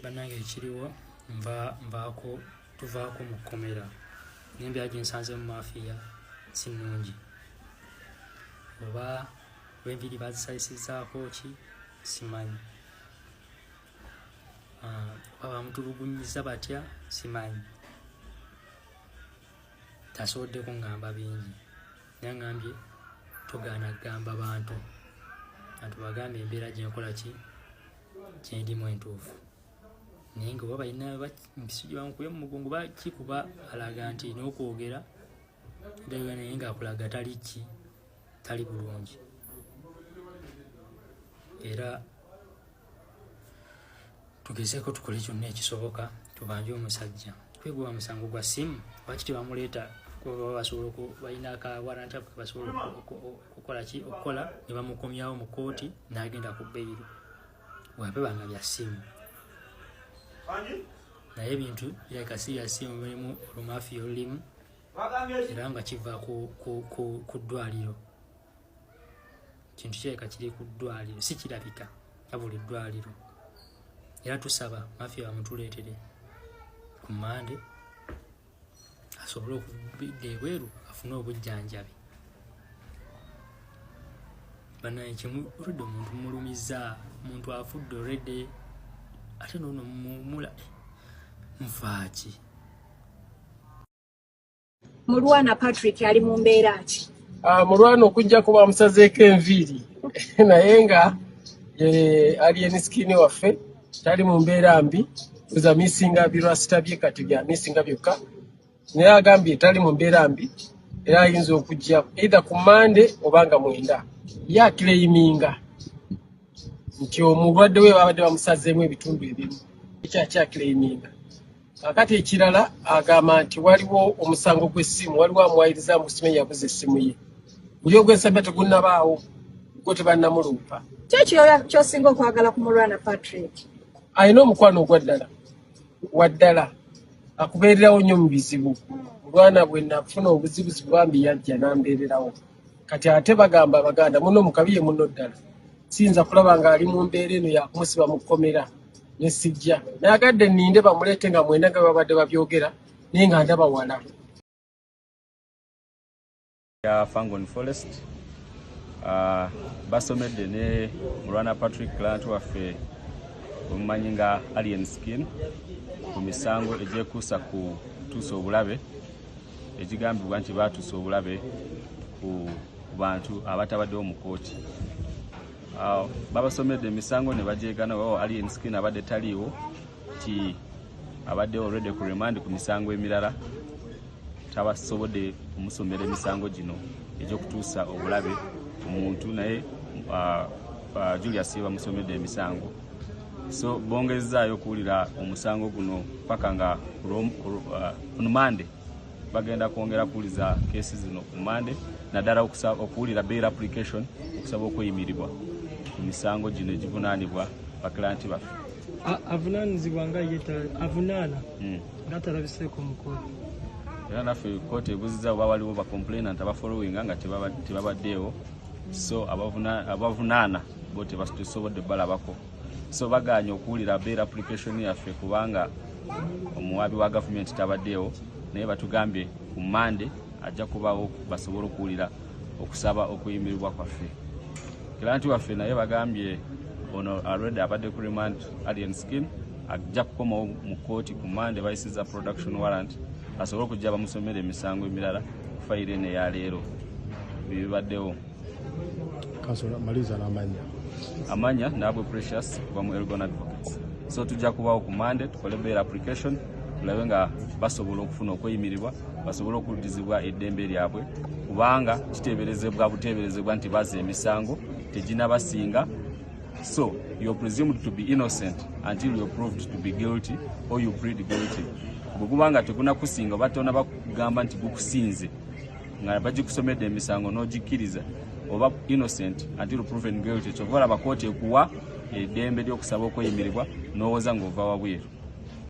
Bannange, ekiriwo nva nvaako, tuvaako mu kkomera, naye embeera gye nsanze mu mafiya si nnungi. Oba enviiri bazisayisizaako ki simanyi. Ah, oba bamutulugunyiza batya simanyi. Tasobodde kuŋŋamba bingi, naye aŋŋambye togaana kugamba bantu, bantu bagambe embeera gyenkola ki kyendimu entuufu. Naye nga oba balina mpiso gye bamukubye mu mugongo bakikuba, alaga nti n'okwogera ddala, naye ng'akulaga tali ki, tali bulungi. Era tugezeeko tukole kyonna ekisoboka tubanje omusajja kweguba musango gwa simu. Lwaki tebamuleeta? Kuba basobola, balina ka warrant ako basobola okukola ki, okukola ne bamukomyawo mu kooti n'agenda ku bail wabebanga bya simu. Naye ebintu birabika si bya simu, mulimu olumafiya olulimu, era nga kiva ku ddwaliro. Kintu kirabika kiri ku ddwaliro, si kirabika nga buli ddwaliro. Era tusaba mafiya bamutuleetere ku Mande asobole okubidda ebweru afune obujjanjabi. Banaye, kimu olwedde omuntu mulumiza, omuntu afudde olwedde, ate nono mumula nfaaki. Mulwana Patrick ali mu mbeera ki? Ah, Mulwana okujjako bamusazeeko enviiri, naye nga Alien Skin waffe tali mu mbeera mbi. Kuza misinga birasita bye kati bya misinga byokka, naye agambye tali mu mbeera mbi, era ayinza okujja either ku Mande oba nga 9. Ye aclaiminga nti omulwadde we babadde bamusazeemu ebitundu ebimu, ekyakyaclaiminga. Kakati ekirala, agamba nti waliwo omusango gw'essimu, waliwo amuwayiriza mbu simanyi yabuza essimu ye. Guli ogw'ensambya tegunnabaawo, gwo tebannamulumpa. Ki kyosinga okwagala ku Mulwana Patrick? Alina omukwano ogwa ddala waddala, akubeererawo nnyo mu bizibu. Mulwana bwe nafuna obuzibuzibu, bambi yajja n'ambeererawo. Kati ate bagamba Abaganda, muno mukabi ye muno ddala. Siyinza kulaba ng'ali mu mbeera eno yakumusiba mu kkomera ne sijja. Nayagadde nninde bamuleete nga 9 nga babadde babyogera, naye nga ndaba wala. Ya Fangon Forest, basomedde ne Mulwana Patrick, client waffe omumanyi nga Alien Skin, ku misango egyekuusa ku tuusa obulabe, egigambibwa nti baatuusa obulabe ku bantu abatabaddewo mu kooti. Babasomedde emisango ne bagyegana. Wawo Alien Skin abadde taliiwo, ti abadde already ku remand ku misango emirala, tabasobodde kumusomera emisango gino egy'okutuusa obulabe ku muntu. Naye Julius ye bamusomedde emisango, so bongezaayo okuwulira omusango guno paka nga ku Mande. Bagenda kwongera kuwuliza keesi zino ku Mande, naddala okuwulira bail application, okusaba okweyimirirwa ku misango gino egivunaanibwa baclients baffe. Avunaanizibwa nga ye avunaana nga talabiseeko mu kooti. Era naffe kooti ebuziza oba waliwo bacomplainant abafollowinga nga tebabaddeewo, so abavunaana bo tebasobodde balabako, so baganye okuwulira bail application yaffe kubanga omuwaabi wa gavumenti tabaddeewo. Naye batugambye ku Mande ajja kubawo basobole okuwulira okusaba okuyimirirwa kwaffe. Client waffe naye bagambye ono already abadde ku remand, Alien Skin, ajja kukomawo mu kooti ku Mande. Bayisiza production warrant asobole okujja bamusomera emisango emirala ku fayiro eno eyaleero. Bibaddewo. Kansula, maliza n'amannya. Amanya Nabwe Precious, kuva mu Elgon Advocates. So tujja kubaawo ku Mande tukole bail application, tulabe nga basobola okufuna okweyimirirwa, basobole okuddizibwa eddembe lyabwe, kubanga kiteeberezebwa buteeberezebwa nti bazza emisango teginabasinga. So you're presumed to be innocent until you're proved to be guilty or you plead guilty. Bwe guba nga tegunakusinga oba tonaba kugamba nti gukusinze, nga bagikusomedde emisango n'ogikkiriza, oba innocent until proven guilty. Kyova olaba kooti ekuwa eddembe ly'okusaba okweyimirirwa n'owoza ng'ova wabweru.